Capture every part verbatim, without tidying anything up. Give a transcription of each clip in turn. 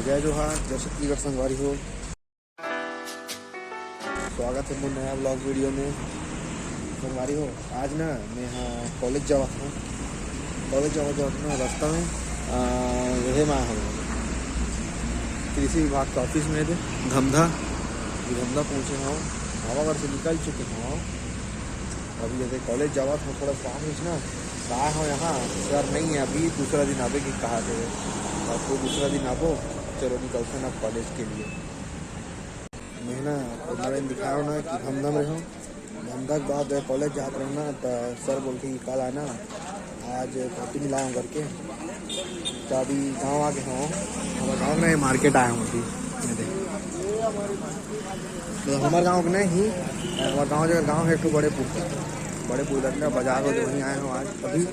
जय जोहार, जय छत्तीसगढ़ संगवारी हो। स्वागत है मोर नया ब्लॉग वीडियो में। संगवारी हो, आज ना मैं हाँ कॉलेज जावत हूँ। कॉलेज जावत जावत ना रास्ता में आ, वहे में हम कृषि विभाग के ऑफिस में थे धमधा। ये धमधा पहुँचे हूँ, हवागढ़ से निकल चुके हूँ। अभी जैसे कॉलेज जावत हूँ, थोड़ा काम है ना, तो आए हूँ यहाँ। सर नहीं है अभी, दूसरा दिन आवे के कहा थे। अब तो दूसरा दिन आबो। चलो निकलते हैं अब कॉलेज के लिए। मैं ना तुम्हारे दिखाओ ना कि धमधा में रहूँ। धमधा के बाद कॉलेज जात रहूँ ना, तो सर बोल के कि कल आना, आज कॉपी मिलाओ करके। तो अभी गाँव आ गए हूँ, हमारे गाँव में मार्केट आया हूँ अभी। ये देख। तो हमारे गाँव के नहीं, हमारे गाँव जगह गाँव है एक ठो बड़े पुल पर, बड़े पुल तक ना बाजार हो, वहीं आए हूँ आज अभी।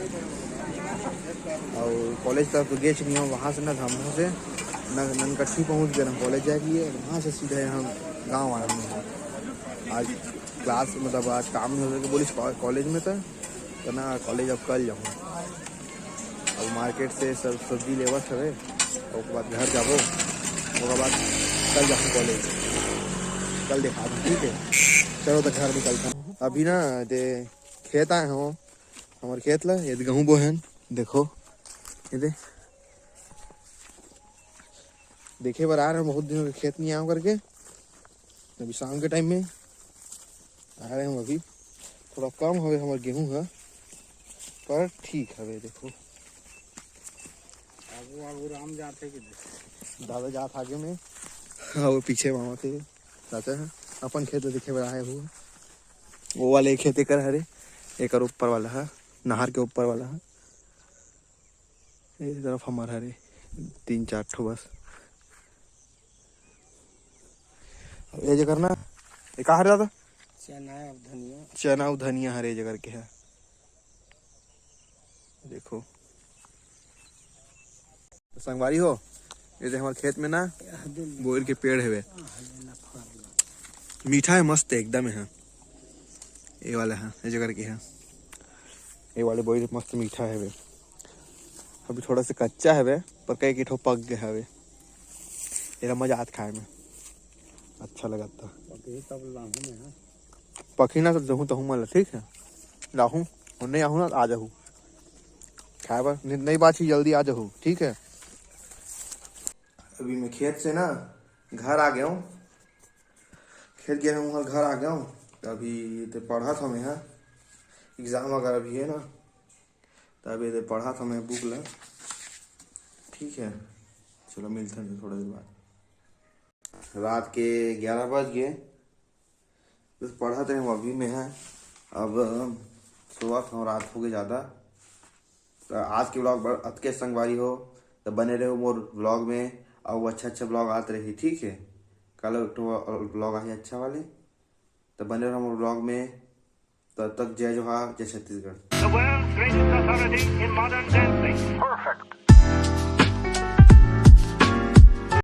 और कॉलेज तरफ तो गेच नहीं हूँ, वहाँ से ना धमधा से ना ननकट्ठी पहुँच गए हम कॉलेज जाए के लिए, वहाँ से सीधे हम गाँव आए हूँ। आज क्लास मतलब आज काम नहीं हो सके बोलिस कॉ-, कॉलेज में तो, तो ना कॉलेज अब कल जाऊँ। अब मार्केट से सब सब्जी लेवत हवे, ओकर बाद घर जाबो, ओकर बाद कल जाऊँ कॉलेज, कल देखा दूँ, ठीक है। चलो तो घर निकलता हूँ। अभी ना दे खेत आए हो, हमारे खेत ला ये दे गहूँ बोहन, देखो ये दे देखे बर आ रहे हैं, बहुत दिनों के खेत नहीं आया करके। अभी शाम के टाइम में आ रहे हैं अभी। थोड़ा कम हवे हमारे गेहूं है, पर ठीक हवे। देखो आगू आगू राम जात है कि दादा जात आगे में, हाँ वो पीछे मामा थे चाचा है। अपन खेत देखे बर आए हुए। वो वाले खेत एकर हरे, एकर ऊपर वाला है, नहर के ऊपर वाला है। ये तरफ हमार हरे तीन चार ठो बस। अब ये जगह ना, ये का हरे दादा? चना अउ धनिया। चना अउ धनिया हरे ये जगह के है। देखो तो संगवारी हो, ये दे हमारे खेत में ना बोइर के पेड़ हवे। मीठा है, मस्त है एकदम है। ये वाला है, ये जगह के है। ये वाले बोइर मस्त मीठा हवे। अभी थोड़ा सा कच्चा हवे, पर कई ठो पक गए हवे। एला मजा आत खाए में, अच्छा लगत था। पकही तब लाहूं मैं, हाँ। पकही ना तो दहूं तहूं मन ला, ठीक है। लाहूं और नहीं आहूं ना, आ जाहू खाए बर। नहीं, नहीं बात ही, जल्दी आ जाहू, ठीक है। अभी मैं खेत से ना घर आ गया हूँ, खेत गया हूँ, घर आ गया हूँ। अभी तो पढ़त हूँ मैं, हाँ, एग्जाम वगैरह भी है ना, तो अभी तो पढ़त हूँ मैं बुक ला, ठीक है। चलो मिलते हैं थोड़ा देर बाद। रात के ग्यारह बज गए, बस पढ़त रहे हूँ अभी मैं, हाँ। अब सोवत हूँ, रात हो गई ज़्यादा। तो आज के ब्लॉग बर अतके संगवारी हो, तो बने रहो मोर ब्लॉग में, और अच्छा अच्छा ब्लॉग आत रही, ठीक है। कल एक ठो ब्लॉग आहे अच्छा वाले, तो बने रहो मोर ब्लॉग में। तब तक जय जोहार, जय Chhattisgarh. The world's greatest authority in modern dancing. Perfect.